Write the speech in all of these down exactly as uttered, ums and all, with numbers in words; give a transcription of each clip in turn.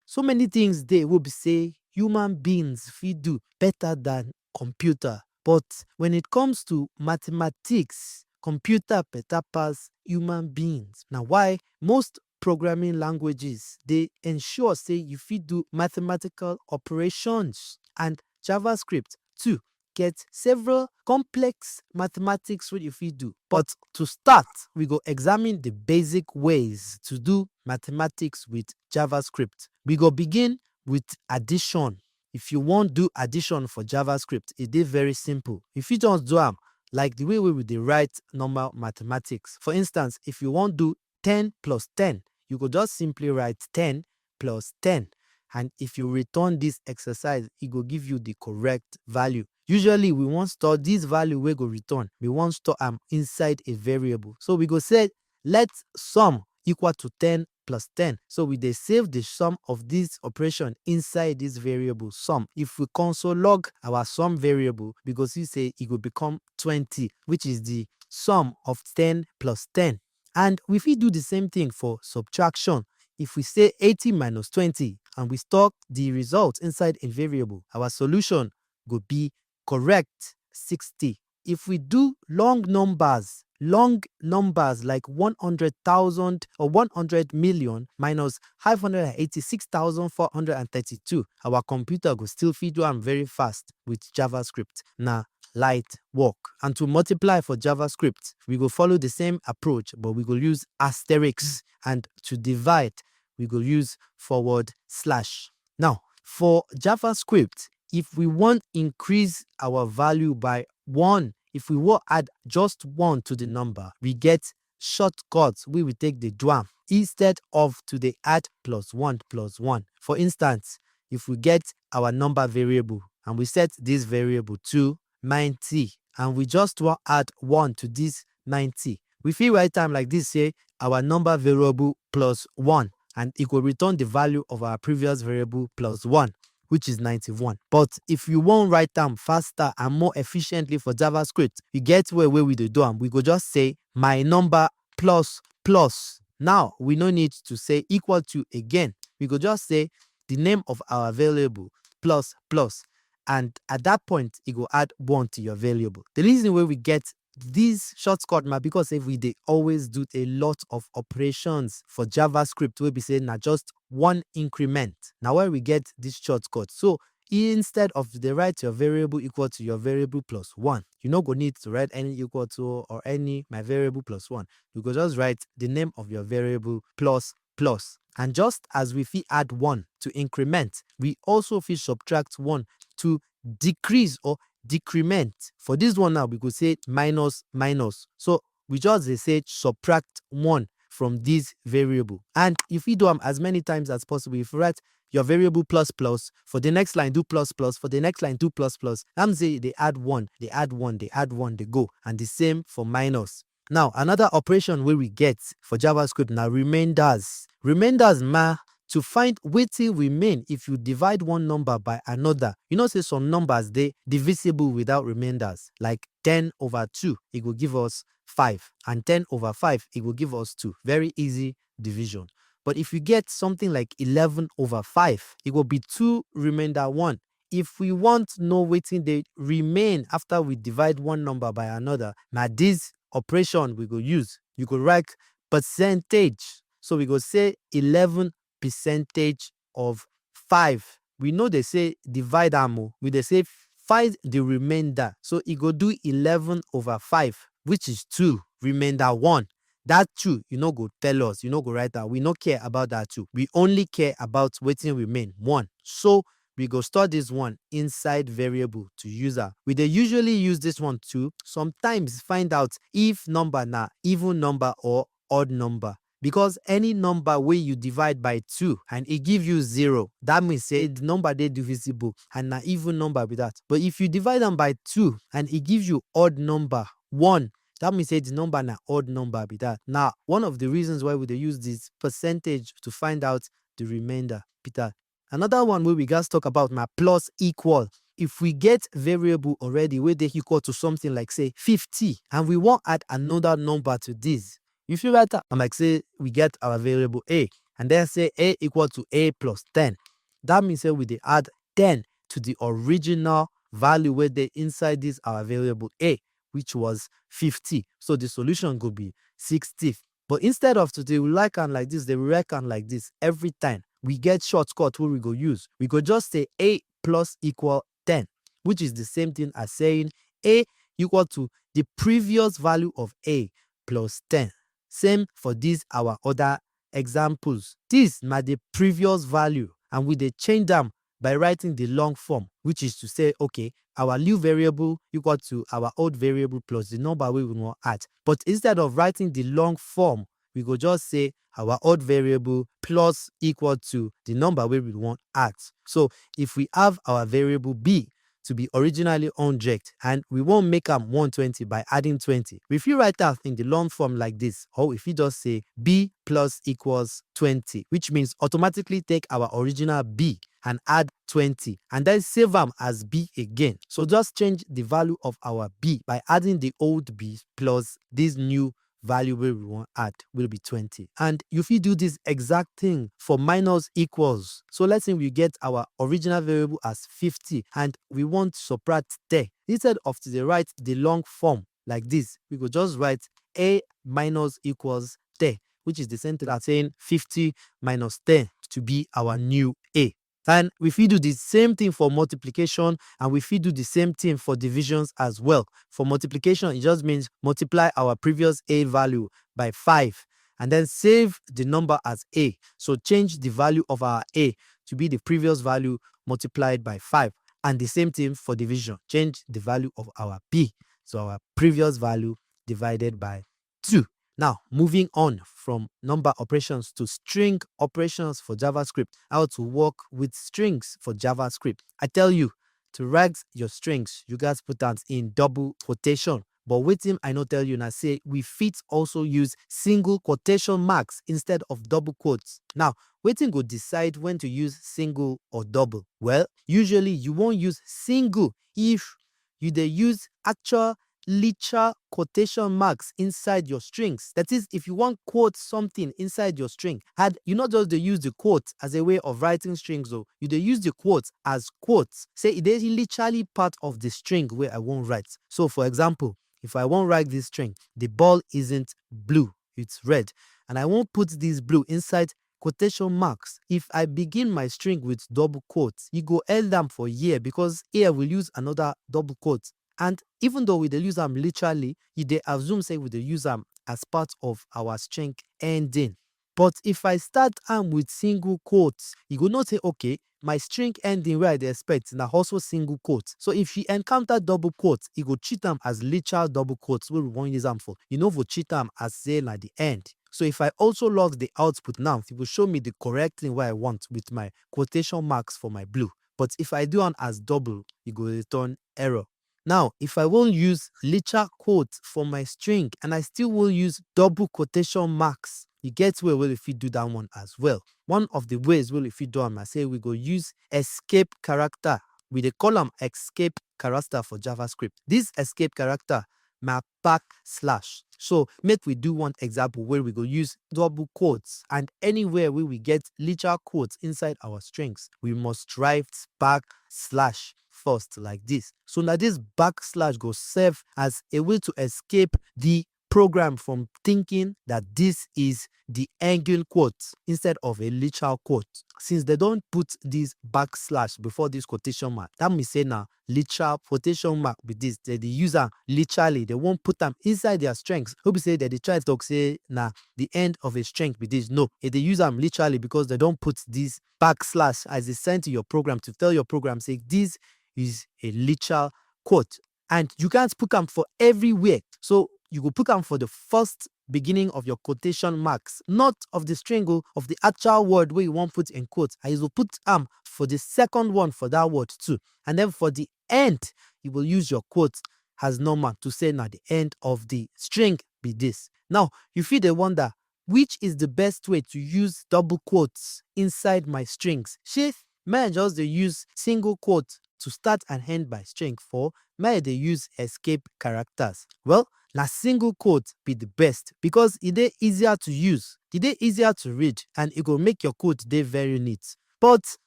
So many things dey wey be say human beings fit do better than computer. But when it comes to mathematics, computer better pass human beings. Na why most programming languages dey ensure say you fit do mathematical operations, and JavaScript too get several complex mathematics wey you fit do. But to start, we go examine the basic ways to do mathematics with JavaScript. We go begin with addition. If you wan do addition for JavaScript, e dey very simple. You fit just do am like the way wey we dey write normal mathematics. For instance, if you wan do ten plus ten, you go just simply write ten plus ten. And if you return this exercise, e go give you the correct value. Usually, we wan store this value wey go return. We wan store am inside a variable. So we go say, let sum equal to ten plus ten. So we dey save the sum of this operation inside this variable sum. If we console log our sum variable, we go see say e go become twenty, which is the sum of ten plus ten. And we fit do the same thing for subtraction. If we say eighty minus twenty and we store the result inside a variable, our solution go be correct sixty. If we do long numbers, long numbers like one hundred thousand or one hundred million minus five hundred eighty-six thousand four hundred thirty-two, our computer go still fit do am very fast with JavaScript. Na light work. And to multiply for JavaScript, we go follow the same approach, but we go use asterisk. And to divide, we go use forward slash. Now, for JavaScript, if we wan increase our value by one, if we wan add just one to the number, we get shortcut wey we take dey do am instead of to dey add plus one plus one. For instance, if we get our number variable and we set this variable to ninety and we just wan add one to this ninety, we fit write am like this, say our number variable plus one, and e go return the value of our previous variable plus one, which is ninety-one. But if you wan write am faster and more efficiently for JavaScript, e get way wey we dey do am. We go just say my number plus plus. Now, we no need to say equal to again. We go just say the name of our variable plus plus. And at that point, e go add one to your variable. The reason wey we get this shortcut na because if we dey always do a lot of operations for JavaScript wey be say na just one increment. Na why we get this shortcut. So instead of to dey write your variable equal to your variable plus one, you no go need to write any equal to or any my variable plus one. You go just write the name of your variable plus plus. And just as we fit add one to increment, we also fit subtract one to decrease or decrement. For this one now, we go say minus minus. So we just dey say subtract one from this variable. And you fit do am as many times as possible. If you write your variable plus plus, for the next line do plus plus, for the next line do plus plus, that means say they add one, they add one, they add one, they go. And the same for minus. Now, another operation wey we get for JavaScript na remainders. Remainders na to find wetin remain if you divide one number by another. You know say some numbers dey divisible without remainders, like ten over two, e go give us five, and ten over five, e go give us two. Very easy division. But if you get something like eleven over five, e go be two remainder one. If we want know wetin dey remain after we divide one number by another, na this operation we go use. You go write percentage. So we go say eleven percentage of five. We no dey say divide am o. We dey say find the remainder. So e go do eleven over five, which is two, remainder one. That two, you no go tell us, you no go write am. We no care about that two. We only care about wetin remain, one. So we go store this one inside variable to use am. We dey usually use this one to sometimes find out if number na even number or odd number. Because any number wey you divide by two and e give you zero, that means say the number dey divisible and na even number be that. But if you divide am by two and e give you odd number, one, that means say the number na odd number be that. Now, one of the reasons why we dey use this percentage to find out the remainder be that. Another one wey we gats talk about na plus equal. If we get variable already wey dey equal to something like say fifty and we wan add another number to this, you fit write am like say we get our variable A And then say a equal to a plus ten. That means say we dey add ten to the original value wey dey inside this our variable a, which was fifty. So the solution go be sixty. But instead of to dey write am like this, dey write am like this every time, we get shortcut wey we go use. We go just say a plus equal ten, which is the same thing as saying a equal to the previous value of a plus ten. Same for these our other examples. This na the previous value, and we dey change am by writing the long form, which is to say, okay, our new variable equal to our old variable plus the number wey we wan add. But instead of writing the long form, we go just say our old variable plus equal to the number wey we wan add. So if we have our variable b to be originally one hundred and we wan make am one twenty by adding twenty, we fit write am in the long form like this, or we fit just say b plus equals twenty, which means automatically take our original b and add twenty and then save am as b again. So just change the value of our b by adding the old b plus this new value wey we wan add will be twenty. And you fit do this exact thing for minus equals. So let's say we get our original variable as fifty and we want subtract ten. Instead of to dey write the long form like this, we go just write a minus equals ten, which is the same thing as saying fifty minus ten to be our new a. And we fit do the same thing for multiplication, and we fit do the same thing for divisions as well. For multiplication, it just means multiply our previous a value by five and then save the number as a. So change the value of our a to be the previous value multiplied by five. And the same thing for division. Change the value of our b. So our previous value divided by two. Now, moving on from number operations to string operations for JavaScript, how to work with strings for JavaScript. I tell you, to write your strings, you guys put am in double quotation. But wetin I no tell you na say we fit also use single quotation marks instead of double quotes. Now, wetin go decide when to use single or double? Well, usually you wan use single if you dey use actual literal quotation marks inside your strings. That is, if you wan quote something inside your string, and you no just dey use the quote as a way of writing strings o, you dey use the quote as quote, say e dey literally part of the string wey I wan write. So for example, if I wan write this string, "The ball isn't blue, it's red," and I wan put this blue inside quotation marks. If I begin my string with double quotes, e go end am for here because here we use another double quote. And even though we dey use am literally, e dey assume say we dey use am as part of our string ending. But if I start am with single quotes, e go know say, okay, my string ending wey I dey expect na also single quote. So if you encounter double quotes, e go treat am as literal double quotes wey we wan use am for. You no go treat am as say na the end. So if I also log the output now, e go show me the correct thing wey I want with my quotation marks for my blue. But if I do am as double, e go return error. Now, if I wan use literal quote for my string and I still wan use double quotation marks, e get way wey we fit do that one as well. One of the ways wey we fit do am na say we go use escape character. We dey call am escape character for JavaScript. This escape character na backslash. So make we do one example where we go use double quotes, and anywhere where we get literal quotes inside our strings, we must write backslash first like this. So now this backslash go serve as a way to escape the program from thinking that this is the ending quote instead of a literal quote. Since they don't put this backslash before this quotation mark, that means say now literal quotation mark be this. They dey use am literally. They wan put am inside their strings. No be say they dey try talk say na the end of a string be this. No, e dey use am literally because they don put this backslash as a sign to your program to tell your program say this is a literal quote. And you can't put am for everywhere. So you go put am for the first beginning of your quotation marks, not of the string o, of the actual word wey you wan put in quote. And you go put am for the second one for that word too. And then for the end, you will use your quote as normal to say na the end of the string be this. Now, you fit dey wonder, which is the best way to use double quotes inside my strings? Shey make I just dey use single quote to start and end my string, or make I dey use escape characters? Well, Na single quote be the best because e dey easier to use, e dey easier to read, and e go make your code dey very neat. But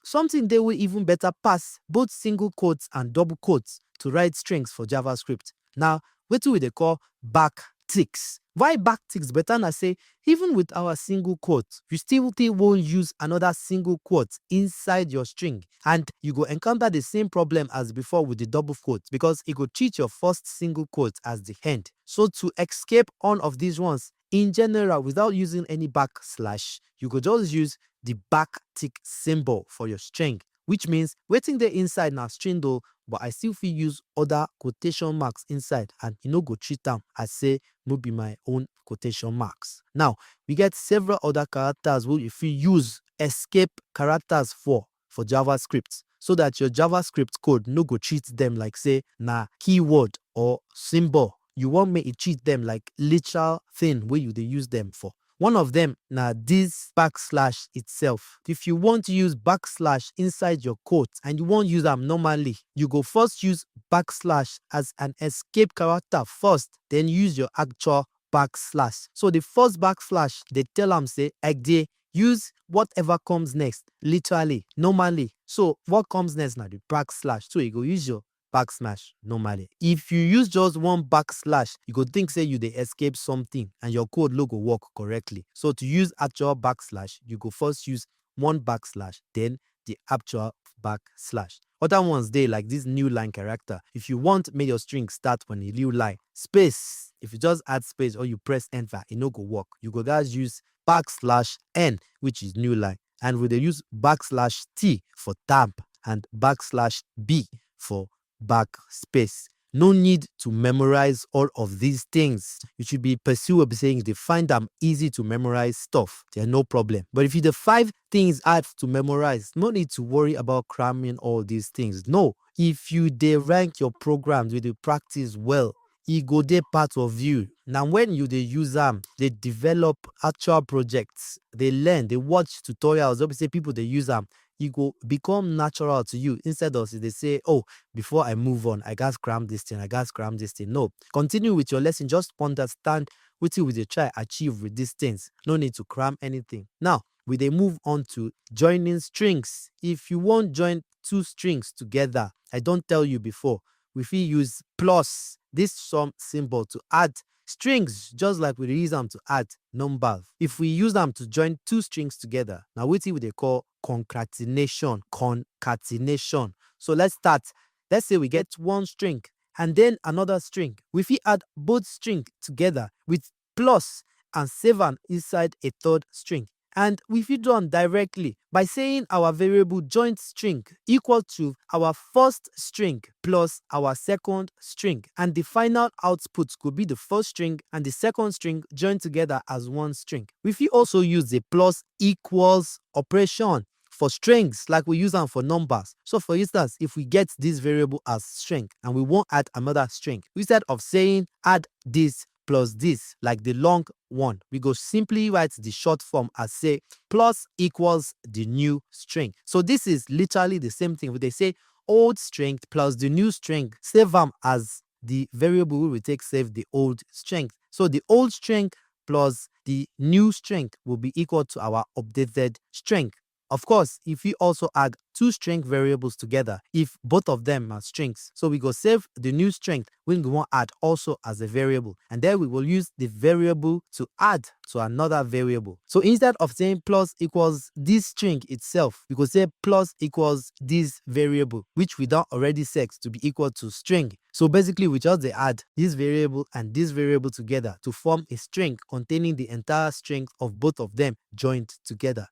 something dey wey even better pass both single quotes and double quotes to write strings for JavaScript. Now, wetin we dey call backticks. Why backticks better na say even with our single quote, you still still won't use another single quote inside your string, and you go encounter the same problem as before with the double quote because e go treat your first single quote as the end. So to escape all of these ones, in general, without using any backslash, you go just use the backtick symbol for your string, which means wetin dey inside na string o, but I still fit use other quotation marks inside and e no go treat am as say no be my own quotation marks. Now, we get several other characters wey you fit use escape characters for for JavaScript so that your JavaScript code no go treat them like say na keyword or symbol. You wan make e treat them like literal thing wey you dey use them for. One of them na this backslash itself. If you want to use backslash inside your code and you wan use am normally, you go first use backslash as an escape character first, then use your actual backslash. So the first backslash dey tell am say, "Egde, use whatever comes next, literally, normally." So what comes next na the backslash. So you go use your backslash normally. If you use just one backslash, you go think say you dey escape something and your code no go work correctly. So to use actual backslash, you go first use one backslash, then the actual backslash. Other ones dey like this new line character. If you want make your string start on a new line, space, if you just add space or you press enter, e no go work. You go just use backslash n, which is new line. And we dey use backslash t for tab and backslash b for backspace. No need to memorize all of these things. You should be pursue wey be say you dey find am easy to memorize stuff. There's no problem. But if you dey find things hard to memorize, no need to worry about cramming all these things. No, if you dey rank your programs, you dey practice well, e go dey part of you. Na when you dey use am, dey develop actual projects, dey learn, dey watch tutorials wey be say people dey use am, e go become natural to you instead of dey say, "Oh, before I move on, I gats cram this thing, I gats cram this thing." No, continue with your lesson, just understand wetin we dey try achieve with these things. No need to cram anything. Now, we dey move on to joining strings. If you wan join two strings together, I don tell you before, we fit use plus this sum symbol to add strings just like we dey use am to add numbers. If we use am to join two strings together, na wetin we dey call concatenation. Concatenation. So let's start. Let's say we get one string and then another string. We fit add both string together with plus and save am inside a third string. And we fit do am directly by saying our variable joint string equal to our first string plus our second string, and the final output go be the first string and the second string joined together as one string. We fit also use the plus equals operation for strings like we use am for numbers. So for instance, if we get this variable as string and we wan add another string, instead of saying add this plus this, like the long one, we go simply write the short form as say plus equals the new string. So this is literally the same thing. We dey say old string plus the new string, save am as the variable wey we take save the old string. So the old string plus the new string will be equal to our updated string. Of course, if we also add two string variables together, if both of them are strings, so we go save the new string wey we wan add also as a variable, and then we will use the variable to add to another variable. So instead of saying plus equals this string itself, we go say plus equals this variable, which we don already set to be equal to string. So basically, we just dey add this variable and this variable together to form a string containing the entire string of both of them joined together.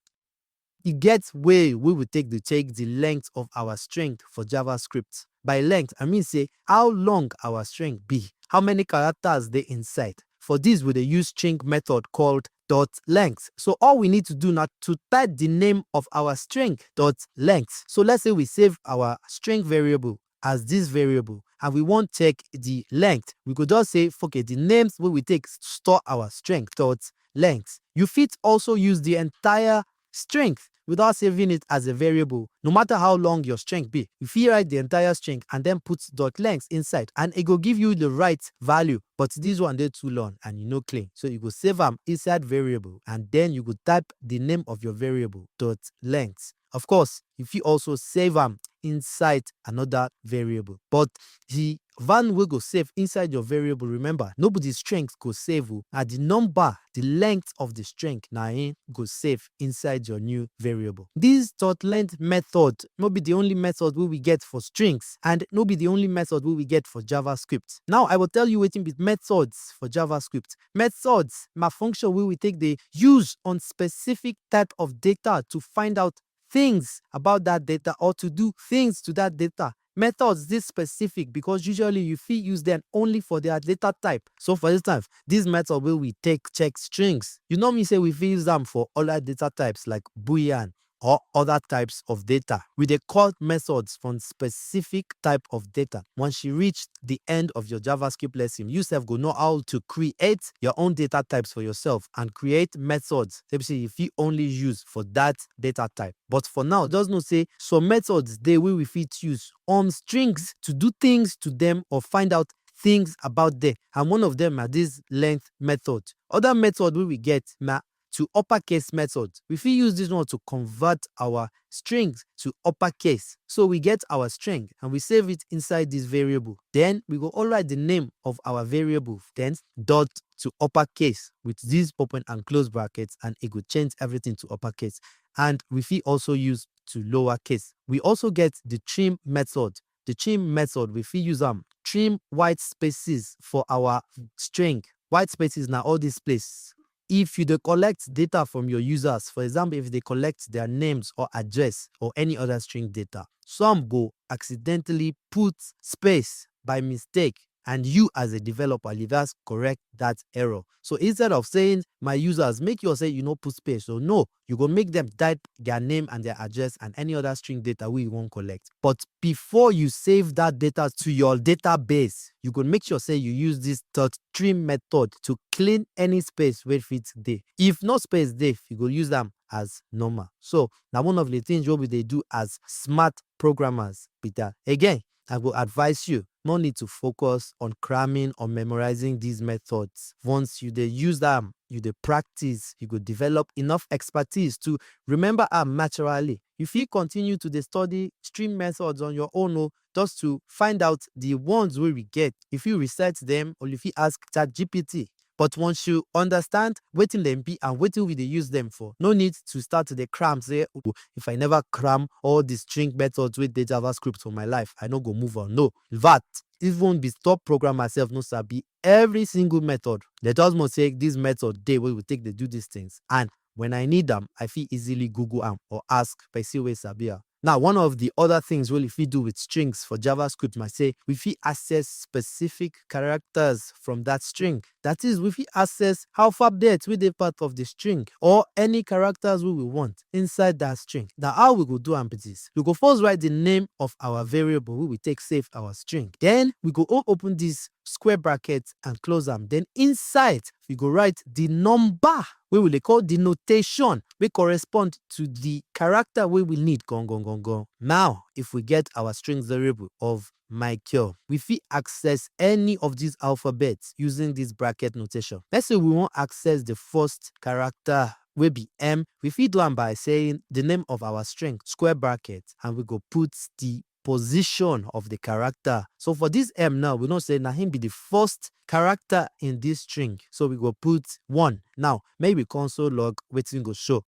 E get way wey we take dey check the length of our string for JavaScript. By length, I mean say how long our string be, how many characters dey inside. For this, we dey use string method called dot length. So all we need to do na to type the name of our string dot length. So let's say we save our string variable as this variable and we wan check the length. We go just say, okay, the names wey we take store our string dot length. You fit also use the entire string without saving it as a variable. No matter how long your string be, you fit write the entire string and then put dot length inside, and e go give you the right value. But this one dey too long and e no clean, so you go save am inside variable, and then you go type the name of your variable dot length. Of course, you fit also save am inside another variable, but the one wey go save inside your variable, remember, no be the string go save o, na the number, the length of the string, na im go save inside your new variable. This dot length method no be the only method wey we get for strings, and no be the only method wey we get for JavaScript. Now I go tell you wetin be methods for JavaScript. Methods na function wey we take dey use on specific type of data to find out things about that data or to do things to that data. Methods dey specific because usually you fit use them only for their data type. So for instance, this method wey we take check strings, you know me say we fit use am for other data types like Boolean or other types of data. We dey call methods from specific type of data. Once you reach the end of your JavaScript lesson, you sef go know how to create your own data types for yourself and create methods wey be say you fit only use for that data type. But for now, just know say some methods dey wey we fit use on strings to do things to them or find out things about them. And one of them na this length method. Other method wey we get na to uppercase method. We fit use this one to convert our strings to uppercase. So we get our string and we save it inside this variable. Then we go override the name of our variable, then dot to uppercase with this open and close brackets, and e go change everything to uppercase. And we fit also use to lowercase. We also get the trim method. The trim method, we fit use am trim white spaces for our string. White spaces na all this place. If you dey collect data from your users, for example, if you dey collect their names or address or any other string data, some go accidentally put space by mistake, and you as a developer, you gats correct that error. So instead of saying, "My users, make sure say you no put space," so no, you go make them type their name and their address and any other string data wey you wan collect. But before you save that data to your database, you go make sure say you use this dot trim method to clean any space wey fit dey. If no space dey, you go use am as normal. So na one of the things wey we dey do as smart programmers be that. Again, I go advise you, no need to focus on cramming or memorizing these methods. Once you dey use am, you dey practice, you go develop enough expertise to remember am naturally. You fit continue to dey study string methods on your own o, just to find out the ones wey we get. You fit research them or you fit ask ChatGPT. But once you understand wetin dem be and wetin we dey use them for, no need to start to dey cram say, "Oh, if I never cram all the string methods wey dey JavaScript for my life, I no go move on." No. In fact, even the top programmer sef no sabi every single method. Dem just know say this method dey wey we take dey do these things. And when I need am, I fit easily Google am or ask person wey sabi am. Now, one of the other things wey you fit do with strings for JavaScript na say we fit access specific characters from that string. That is, we fit access alphabet wey dey part of the string or any characters wey we want inside that string. Na how we go do am be this. We go first write the name of our variable wey we take save our string. Then we go o-, open this square bracket and close am. Then inside, we go write the number wey we dey call the notation wey correspond to the character wey we need, gan gan gan gan. Now, if we get our string variable of Michael, we fit access any of these alphabets using this bracket notation. Let's say we wan access the first character wey be M. We fit do am by saying the name of our string, square bracket, and we go put the position of the character. So for this M now, we know say na him be the first character in this string. So we go put one. Now, make we console log wetin go show.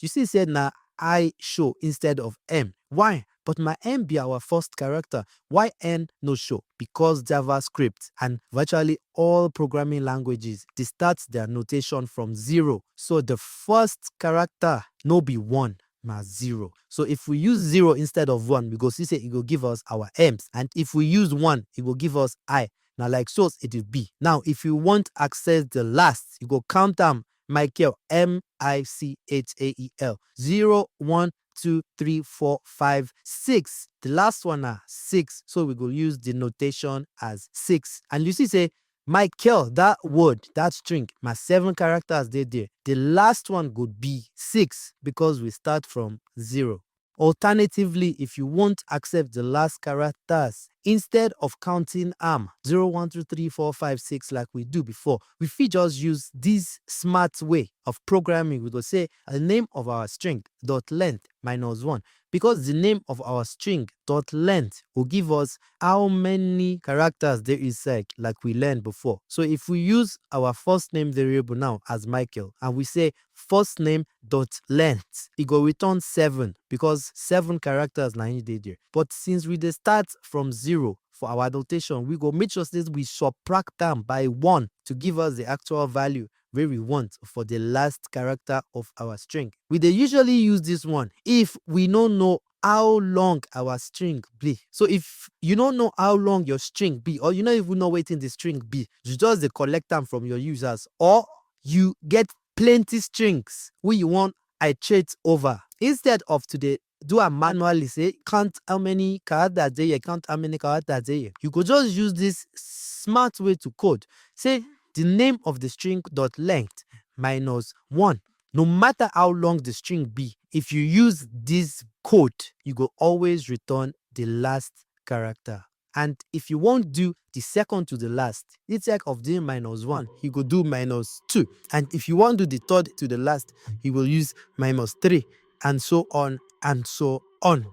You see say na I show instead of M. Why? But my M be our first character. Why N no show? Because JavaScript and virtually all programming languages dey start their notation from zero. So the first character no be one, na zero. So if we use zero instead of one, we go see say e go give us our M's. And if we use one, e go give us I. Na like so e dey be. Now, if you want access the last, you go count am, Michael, M I C H A E L, zero, one, two, three, four, five, six. The last one na six. So we go use the notation as six. And you see say Michael, that word, that string, my seven characters dey there. The last one go be six because we start from zero. Alternatively, if you won't accept the last characters, instead of counting am zero, one, two, three, four, five, six like we do before, we fit just use this smart way of programming. We go say a name of our string dot length minus one, because the name of our string dot length will give us how many characters dey inside, like we learned before. So if we use our first name variable now as Michael and we say first name dot length, e go return seven because seven characters na im dey there. But since we dey start from zero for our notation, we go make sure say we subtract am by one to give us the actual value wey we want for the last character of our string. We dey usually use this one if we no know how long our string be. So if you no know how long your string be, or you no even know wetin the string be, you just dey collect am from your users, or you get plenty strings wey you wan iterate over. Instead of to dey do am manually, say count how many characters dey here, count how many characters dey here, you go just use this smart way to code. Say the name of the string dot length minus one. No matter how long the string be, if you use this code, you go always return the last character. And if you wan do the second to the last, instead of doing minus one, you go do minus two. And if you wan do the third to the last, you will use minus three, and so on and so on.